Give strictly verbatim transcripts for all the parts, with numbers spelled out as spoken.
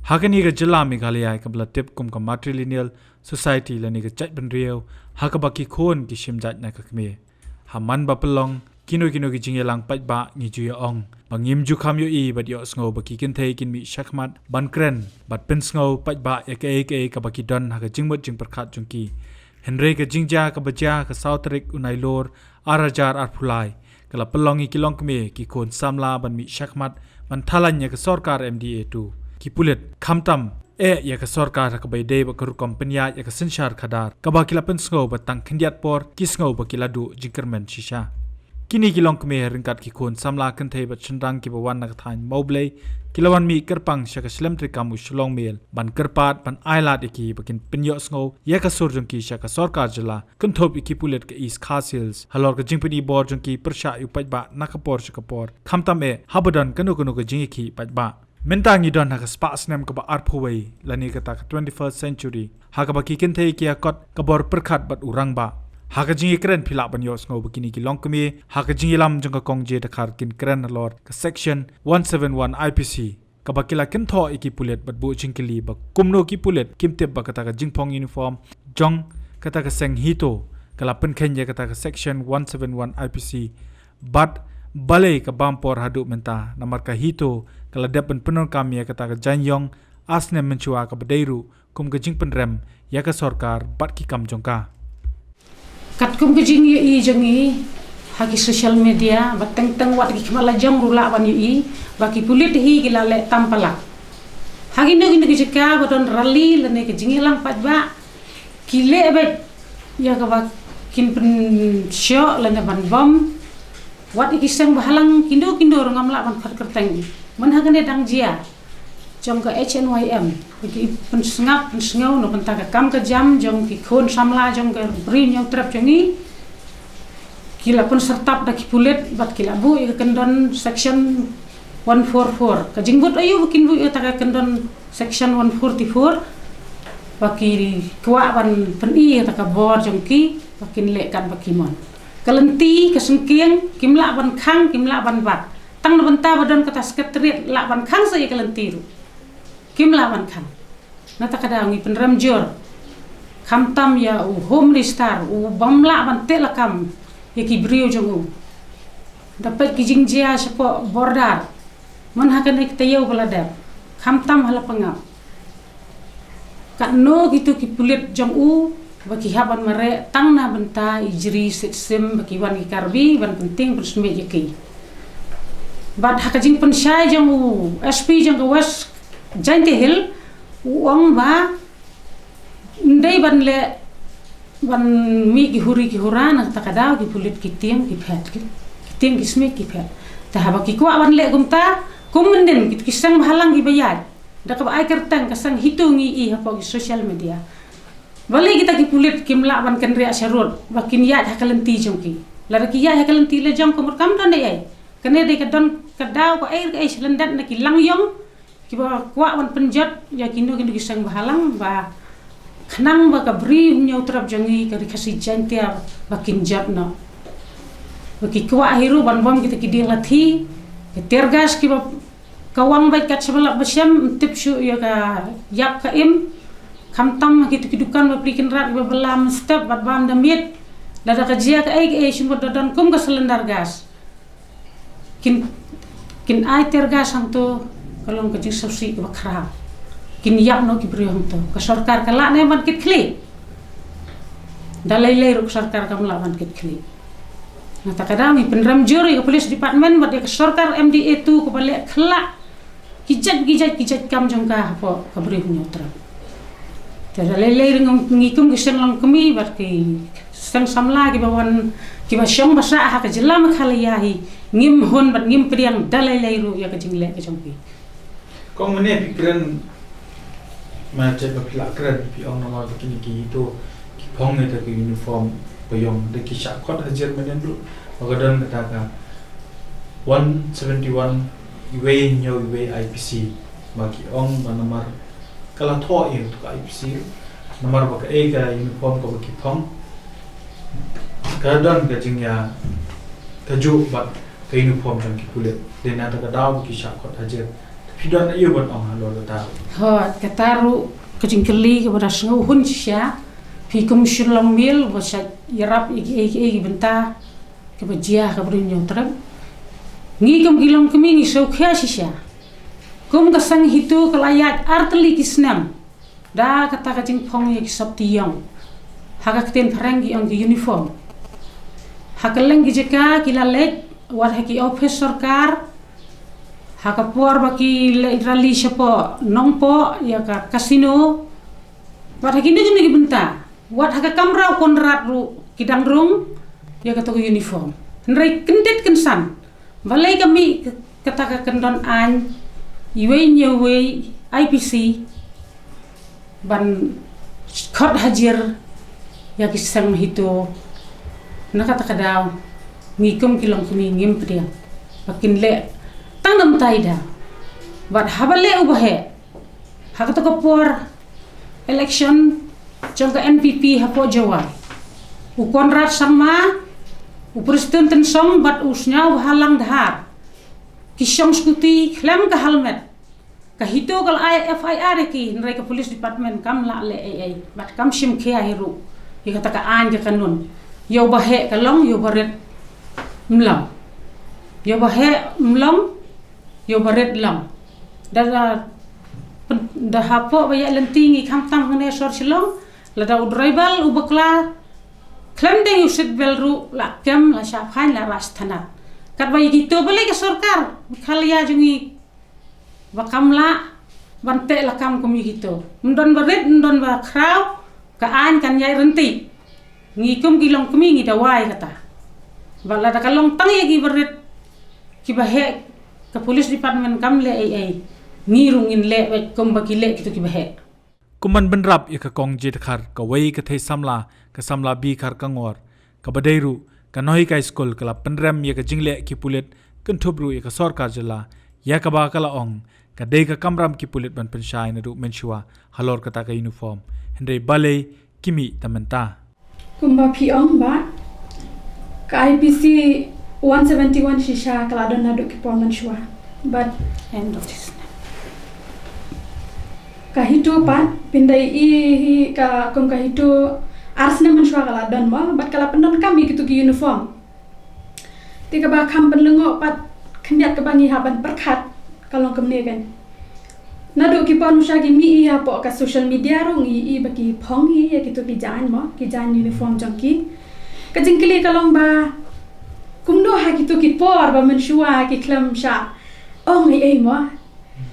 Ha kane ka jylla Meghalaya kaba la tip kum ka matrilineal society lane ka jaitbynriew ha kaba ki khun ki shim jait na ka kmie. Ha man ba pynlong kino kino ki jingïalang paidbah ngi ju ïa ong ba ngim ju kham ïohi bad ïohsngew ba ki kynthei kin mih shakhmat ban kren bad pynsngew paidbah ïa kaei kaei kaba ki don ha ka jingmut jingpyrkhat jong ki. Hynrei ka jingjia kaba jia ka saw tarik u Nailur ar hajar arphew lai ka la pynlong ïa ki longkmie ki khun samla ban mih shakhmat ban thalan ïa ka sorkar M D A two. Ki pulit khamtam eh ïa ka sorkar ha kaba ïadei bad ka rukom pynïaid ïa ka synshar khadar kaba ki la pynsngew ba tang khyndiat por ki sngew ba ki la duh jingkyrmen shisha. Kine ki longkmie ryngkat ki khun samla kynthei bad shynrang kiba wan na ka thaiñ Mawblei ki la wan mih kyrpang sha ka shlem treikam u Shillong Mail ban kyrpad ban ailad ïa ki ba kin pynïohsngew ïa ka sur jong ki sha ka sorkar jylla, kynthup ïa ki pulit ka East Khasi Hills halor ka jingpyni bor jong ki pyrshah ïa u paidbah na ka por sha ka por, khamtam eh haba don kano kano ka jingïakhih paidbah. Mynta ngi don ha ka spah snem kaba arphew wei lane kata ka twenty-first century, ha kaba ki kynthei ki ïa kot ka bor pyrkhat bad u rangbah. Ha ka jingïakren phi lah ban ïohsngew ba kine ki longkmie ha ka jingïalam jong ka Kong J Dkhar kin kren halor ka section one seven one I P C kaba ki la kynthoh ïa ki pulit bad buh jingkylli ba kumno ki pulit kim tip ba kata ka jingphong uniform jong kata ka seng HITO ka la pynkheiñ ïa kata ka section one seven one I P C. Bad balei ka bam por haduh mynta, namar ka HITO ka la dep ban pyndonkam ïa kata ka jaiñïong ar snem mynshuwa kaba dei ruh kum ka jingpynrem ïa ka sorkar bad ki kam jong ka. Katkum ka jingïohi jong ngi ha ki social media, ba teng teng wat ki khmat lajong ruh lah ban ïohi ba ki pulit hi ki la leh tam palat. Ha kino kino ki jaka ba don rally lane ka jingïalang paidbah, ki leh beit ïa kaba kin pynshoh lane ban bom. Wat ïa ki seng bhalang kino kino ruh ngam lah ban khot kyrteng. Myn ha kane dang jia jong ka H N Y M, ki pynsngap pynsngew na bynta ka kam ka jam jong ki khun samla jong ka Bri Hynñiewtrep jong ngi. Ki la pynsyrtap da ki pulit bad ki la buh ïa ka kyndon section one four four. Ka jingbud aïu ba kin buh ïa kata ka kyndon section one forty-four? Ba ki kwah ban pyni ïa kata ka bor jong ki ba kin leh kat ba ki mon. Ka lynti ka syngkien kim lah ban khang, kim lah ban bat. Tang na bynta ba don kata secretariat lah ban khang sa ïa ka lynti ruh kim lah ban khang. Na kata ka daw ngi pynrem jur, khamtam ïa u Home Minister u bym lah ban teh lakam ïa ki briew jong u. Da peit ki jingjia shapoh border, myn ha kane ka taïew ba la dep, khamtam ha Lapangap. Katno kito ki pulit jong u ba ki hap ban mareh tang na bynta i jri sit sim ba ki wan ki Karbi ban pyntieng pynsmit ïa ki. Bad ha ka jingpynshai jong u S P jong ka West Jaintia Hills, u ong ba ym dei ban leh ban mih ki huri ki hura, na kata ka daw ki pulit ki tieng ki phet, ki, ki tieng ki smit ki phet. Te haba ki kwah ban leh kumta, kum mynnin kito ki seng bhalang kiba ïaid da kaba ai kyrteng ka seng HITO ngi i hapoh ki social media. Balei kita ki pulit kim lah ban kynriah sharud ba kin ïaid ha ka lynti jong ki? Lada ki ïaid ha ka lynti la jong ka mut kam don ei ei. Kane dei ka don ka daw kaei kaei sha lyndet na ki langïong kiba kwah ban pynjot ïa kino kino ki seng bhalang ba khnang ba ka Bri Hynñiewtrep jong ngi ka Ri Khasi Jaintia ba kin jot noh. Ba ki kwah hi ruh ban bom kita ki dieng lathi, ka tear gas kiba ka wang beit kat shaba lap ba shem, ym tip shuh ïa ka ïap ka im. Khamtam ha kito ki dukan bapli kynrad kiba bylla mynstep bad bam da miet. Lada ka jia kaei kaei shu mut da don kum ka cylinder gas. Kin, kin ai tear gas hangto, ka long ka jingsngewsih kaba khraw. Kin ïap noh ki briew hangto. Ka sorkar ka lah ne ban kit khlieh? Da lei lei ruh ka sorkar kam lah ban kit khlieh. Na kata ka daw ngi pynrem jur ïa ka police department bad ïa ka sorkar M D A two kaba leh khlak ki jait ki jait ki jait kam jong ka hapoh ka Bri Hynñiewtrep. Te da lei lei ruh ngi kum ki seng longkmie bad ki seng samla kiba wan, kiba shong ba sah ha ka jylla Meghalaya hi, ngim hun bad ngim pdiang da lei lei ruh ïa ka jingleh ka jong ki. Kong, mynne phi kren ma chet ba phi lah kren, phi ong namar ba kine ki HITO ki phong ïa ka uniform ba ïong, da ki shah khot hajar mynne ruh ba ka don kata ka one seventy one iwei hynñiew iwei I P C, ba ki ong ba namar ka la thoh ïa ka I P C namar ba kaei ka uniform kaba ki phong ka don ka jingïa kajuh bad ka uniform jong ki pulit. Dei na kata ka daw ba ki shah khot hajar. Phi don aïu ban ong halor kata? Hooid, kata ruh ka jingkylli kaba da sngewhun shisha. Phi kum shynlong miel ba sha ïarap ïa ki, ïa ki, ïa ki bynta kaba jia ka Bri Hynñiewtrep. Ngi kum ki longkmie ngi sngewkhia shisha. Kum ka Seng HITO ka la ïaid artylli ki snem da kata ka jingphong ïa ki sopti ïong. Ha ka ktien phareng ki ong ki uniform. Ha kylleng ki jaka ki la leit, wat ha ki ophis sorkar, ha ka por ba ki leit rally shapoh Nongpoh ïa ka casino, wat ha kine kine ki bynta, wat ha ka kamra u Conrad ruh ki dang rung ïa kato ka uniform. Hynrei kyndit kynsan, balei ka mih kata ka kyndon aiñ iwei hynñiew wei IPC ban khot hajir ïa ki Seng HITO? Na kata ka daw ngi kum ki longkmie ngim pdiang ba kin leh tang namar ïa da. Bad haba leh u baheh ha kato ka por election jong ka NPP hapoh Jowai, u Conrad Sangma, u Prestone Tynsong bad u Sniawbhalang Dhar ki shong skuti khlem ka helmet. Ka HITO ka la ai FIR ïa ki, hynrei ka police department kam lah leh ei ei bad kam shim khia hi ruh ïa kata ka aiñ ka kanun. Ïa u baheh ka long, ïa u barit ym long. Ïa u baheh ym long, ïa u barit long. Da, da, da hapoh ba ïaid lynti ngi khamtam hangne sor Shillong, lada u driver u bakla khlem dei u seat belt ruh la kem, la shah fine, la rah sha thana. Katba ïa kito balei ka sorkar Meghalaya jong ngi ba kam lah ban teh lakam kum ïa kito? Ym don barit, ym don bakhraw, ka aiñ kan ïaid ryntih. Ngi kum ki longkmie ngi dawa ïa kata. Bad lada ka long tang ïa ki barit ki baheh, ka police department kam leh ei ei, ngi ruh ngin leh beit kumba ki leh kito ki baheh. Kum ban bynrap ïa ka Kong J. Dkhar, kawei ka thei samla, ka samla B. Kharkongor, kaba dei ruh ka nonghikai skul, ka la pynrem ïa ka jingleh ki pulit, kynthup ruh ïa ka sorkar jylla, ïa kaba ka la ong ka dei ka kamram ki pulit ban pynshai naduh mynshuwa halor kata ka uniform. Hynrei balei ki mih tang mynta? Kumba phi ong, bah, ka IPC one seventy-one shisha ka la don naduh ki por mynshuwa. But end of this. Ka HITO pat, phin da ïohi hi ka, kum ka HITO ar snem mynshuwa ka la don mo, bad ka la pyndonkam ïa kito ki uniform. Te kaba kham pynlyngngoh pat khyndiat kaba ngi hap ban pyrkhat ka long kumne kan. Naduh ki por mynshuwa ki mih hi hapoh ka social media ruh ngi ïohi ba ki phong hi ïa kito ki jaiñ mo, ki jaiñ uniform jong ki. Ka jingkylli ka long ba kumno ha kito ki por ba mynshuwa ki khlem shah ong ei ei mo.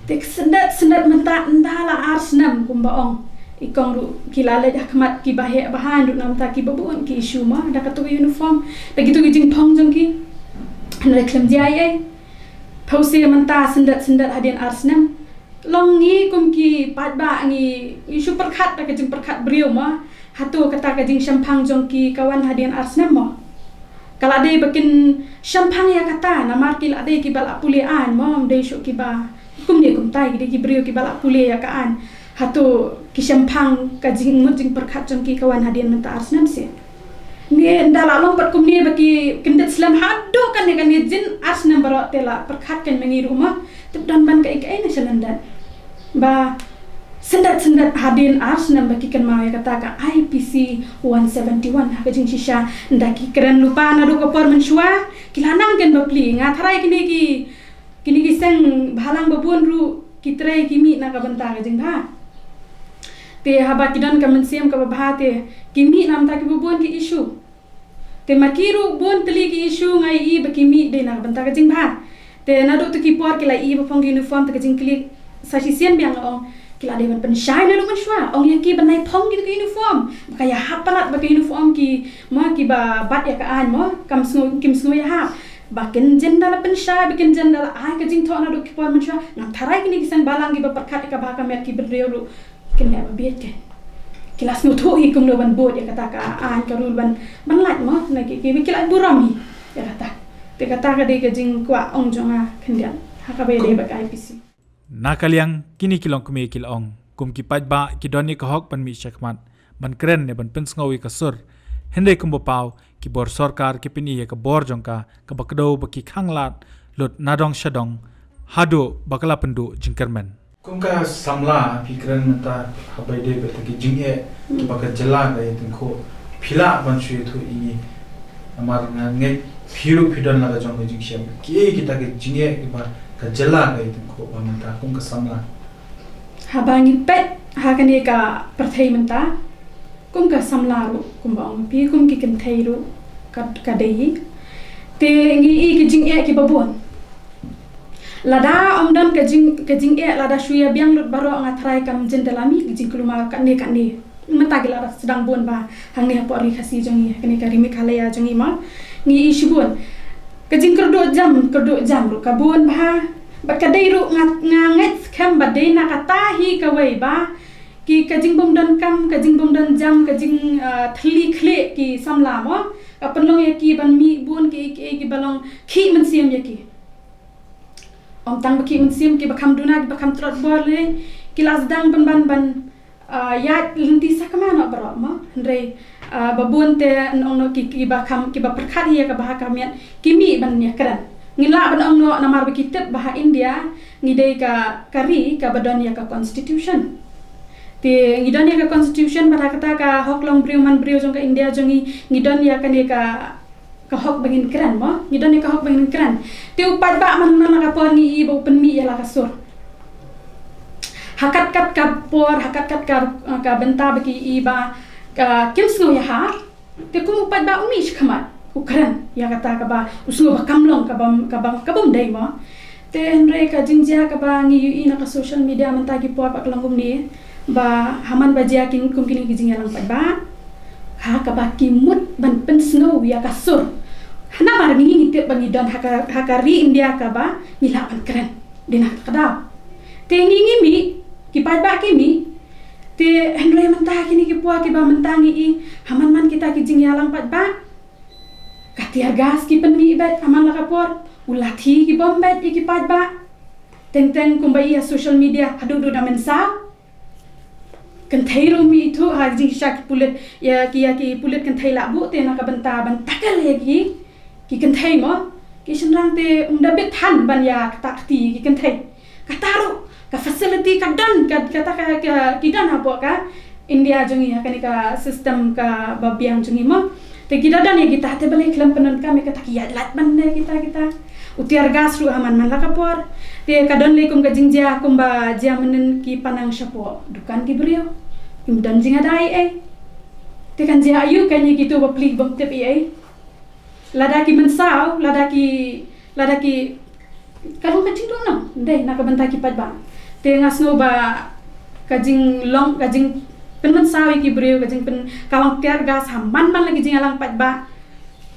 Te syndet syndet mynta, ynda la ar snem kumba ong i kong ruh, ki la leit ha khmat ki baheh bahaiñ ruh namar ki ba bun ki issue mo, da kato ka uniform, da kito ki jingthong jong ki. Hynrei khlem jia ei ei. Phewse mynta syndet syndet hadien ar snem. Long ngi kum ki paidbah ngi, ngi shu pyrkhat da ka jingpyrkhat briew mo. Hato kata ka jingshemphang jong ki ka wan hadien ar snem mo? Ka la dei ba kin shemphang ïa kata, namar ki la dei kiba la pule aiñ mo, ym dei shuh kiba kumne kumtai, ki dei ki briew kiba la pule ïa ka aiñ. Hato ki shemphang ka jingmut jingpyrkhat jong ki ka wan hadien mynta ar snem seh? Ne ynda la long pat kumne ba ki kyndit slem haduh kane kane jin ar snem baroh te la pyrkhat kan ma ngi ruh mo. Tip don ban kaei kaei na shalyndet. Ba syndet syndet hadien ar snem ba ki kynmaw ïa kata ka IPC one seventy-one ha ka jingshisha, ynda ki kren lypa naduh ka por mynshuwa, ki la nang ken bapli. Nga tharai kine ki, kine ki seng bhalang babun ruh ki trei ki mih na ka bynta ka jingbha. Te haba ki don ka mynsiem kaba bha te ki mih na bynta kiba bun ki issue. Te ma ki ruh bun tylli ki issue nga ïohi ba ki mih dei na ka bynta ka jingbha. Te naduh tu ki por ki la ïohi ba phong ki uniform, te ka jingkylli sa shisien biang nga ong, ki la dei ban pynshai naduh mynshuwa, ong ïa ki ban nai phong kito ki uniform. Ba ka ïahap palat ba ka uniform ki, mo, kiba bat ïa ka aiñ mo, kam sngew, kim sngew ïahap. Ba kin jan da la pynshai, ba kin jan da la ai ka jingthoh naduh ki por mynshuwa. Ngam tharai kine ki seng bhalang kiba pyrkhat ïa ka bha ka miat ki briew ruh kin leh ba bieit kein. Ki la sngewthuh hi kumno ban bud ïa kata ka aiñ ka rule ban, ban lait mo na ki, ki, ki la burom hi ïa kata. Te kata ka dei ka jingkwah ong jong nga khyndiat ha kaba ïadei bad ka IPC. Na ka liang kine ki longkmie ki la ong, kum ki paidbah ki don ïa ka hok ban mih shakhmat ban kren ne ban pynsngew ïa ka sur. Hynrei kumba paw, ki bor sorkar ki pyni ïa ka bor jong ka kaba kdew ba ki khanglad lut na dong sha dong haduh ba ka la pynduh jingkyrmen. Kum ka samla, phi kren mynta haba ïadei bad kita ki jingeh kiba ka jylla ka ïatyngkhuh, phi lah ban shu ïathuh ïa ngi, namar nga ngeit phi ruh phi don la ka jong ka jingshem, kiei kita ki jingeh kiba ka jylla ka ïatyngkhuh ba mynta kum ka samla? Haba ngi peit ha kane ka pyrthei mynta, kum ka samla ruh, kumba ong phi, kum ki kynthei ruh ka, ka dei hi. Te ngi i ki jingeh kiba bun. Lada ym don ka jing, ka jingeh, lada shu ïa biang lut baroh, nga tharai kam jin da la mih ki jingkulmar katne katne. Mynta ki la sdang bun bha hangne hapoh ri Khasi jong ngi, kane ka ri Meghalaya jong ngi mo. Ngi i shibun. Ka jingkyrduh jam, kyrduh jam ruh ka bun bha. Bad ka dei ruh, nga, nga ngeit skhem ba dei na kata hi kawei ba ki, ka jingbym don kam, ka jingbym don jam, ka jing, ah, thylli khlieh ki samla mo, ka pynlong ïa ki ban mih bun ki, ki, kiba long khih mynsiem ïa ki. Ym tang ba khih mynsiem, kiba kham duna, kiba kham tlot bor lei, ki la sdang ban, ban, ban, ah, ïaid lynti sakma noh baroh mo. Hynrei, ah, ba bun te, ong noh ki, kiba kham, kiba pyrkhat hi ïa kaba ha ka miat, ki mih ban ïakren. Ngin lah ban ong noh namar ba ki tip ba ha India ngi dei ka, ka ri kaba don ïa ka constitution. Te ngi don ïa ka constitution, bad ha kata ka hok long briew man briew jong ka India jong ngi, ngi don ïa kane ka, ka hok ba ngin kren mo, ngi don ïa ka hok ba ngin kren. Te u paidbah man, man la ka por ngi i ba u pynmih ïa la ka sur. Ha kat kat ka por, ha kat kat ka, ka bynta ba ki i ba, ka, kim sngew ïahap. Te kum u paidbah u mih shakhmat, u kren ïa kata kaba u sngew ba kam long, kaba, kaba, kaba ym dei mo. Te hynrei ka jingjia kaba ngi ïohi na ka social media mynta ki por ba ka long kumne, ba ha man ba jia kin, kum kine ki jingïalang paidbah, ha kaba ki mut ban pynsngew ïa ka sur. Namar ngi, ngi tip ba ngi don ha ka, ha ka ri India kaba ngi lah ban kren. Dei na kata ka daw. Te ngi, ngi mih, ki paidbah ki mih, te hynrei mynta kine ki por kiba mynta ngi i, ha man man kita ki jingïalang paidbah, ka tear gas ki pynmih beit ha man la ka por, u lathi ki bom beit ïa ki paidbah. Teng teng kumba i ha social media, haduh duh da mynsaw. Kynthei ruh mih thuh ha jingshisha ki pulit, ïa ki, ïa ki pulit kynthei lah buh te na ka bynta ban tackle ïa ki, ki kynthei mo. Ki shynrang te ym da bit than ban ïa ktah kti ki kynthei. Kata ruh, ka facility ka don, ka, kata ka, ka, ki don hapoh ka India jong ngi, ha kane ka system kaba biang jong ngi mo. Te ki da don ïa kita, te balei khlem pyndonkam ïa kata, ki ïaid lait ban ne kita, kita. U tear gas ruh ha man man la ka por. Te ka don lei kum ka jingjia kumba jia mynnin ki pan nang shapoh dukan ki briew. Kim don jingada ei ei. Te kan jia aïu kane kito bapli bym tip ei ei. Lada ki mynsaw, lada ki, lada ki, ka long ka jingduhnong, dei na ka bynta ki paidbah. Te nga sngew ba ka jinglong, ka jingpynmynsaw ïa ki briew, ka jingpyn, ka long tear gas ha man man la ki jingïalang paidbah.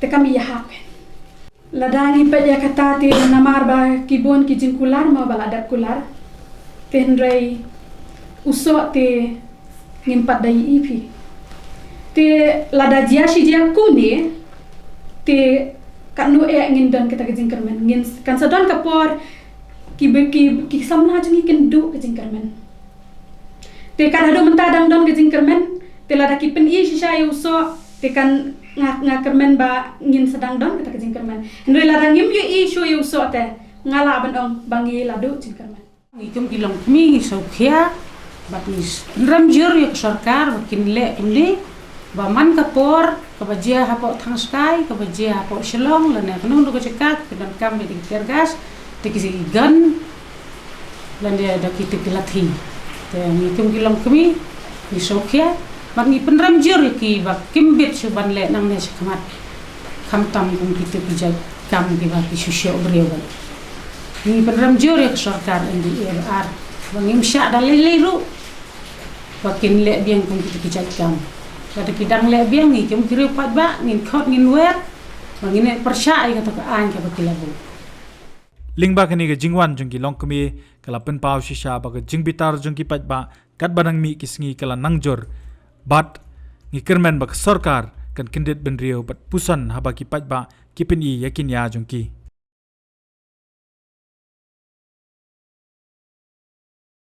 Te kam ïahap. Lada ngi peit ïa kata te namar ba ki bun ki jingkular mo ba la dep kular. Te hynrei u soh te ngim pat da ïohi phi. Te lada jia shi jia kumne, te katno eh ngin don kata ka jingkyrmen. Ngin kan sa don ka por ki, ki, ki samla jong ngi kin duh ka jingkyrmen. Te kan haduh mynta dang don ka jingkyrmen, te lada ki pyni shisha ïa u soh, te kan nga, nga kyrmen ba ngin sa dang don kata ka jingkyrmen. Hynrei lada ngim ïohi shuh ïa u soh te, nga lah ban ong ba ngi la duh jingkyrmen. Ngi kum ki longkmie ngi sngewkhia, bad ngi pynrem jur ïa ka sorkar ba kin leh kumne, ba man ka por kaba jia hapoh Thangskai, kaba jia hapoh Shillong, lane kano kano ka jaka, ki donkam ïa ki tear gas, te ki gun, lane da ki, te ki lathi. Te ngi kum ki longkmie ngi sngewkhia, bad ngi pynrem jur ïa ki ba kim bit shuh ban leh nangne shakhmat. Khamtam kum kito ki jait kam kiba ki shu shoh briew bad. Ngi pynrem jur ïa ka sorkar N D A ba ar ba ngim shah da lei lei ruh ba kin leh biang kum kito ki jait kam. Lada ki dang leh biang, ngi kum ki riew paidbah ngin khot ngin wer ba ngin ïa pyrshah ïa kata ka aiñ kaba ki la buh. Lyngba kane ka jingwan jong ki longkmie ka la pynpaw shisha ba ka jingbitar jong ki paidbah katba nang mih ki sngi ka la nang jur. Bad ngi kyrmen ba ka sorkar kan kyndit bynriew bad puson haba ki paidbah ki pyni ïa ki nia jong ki.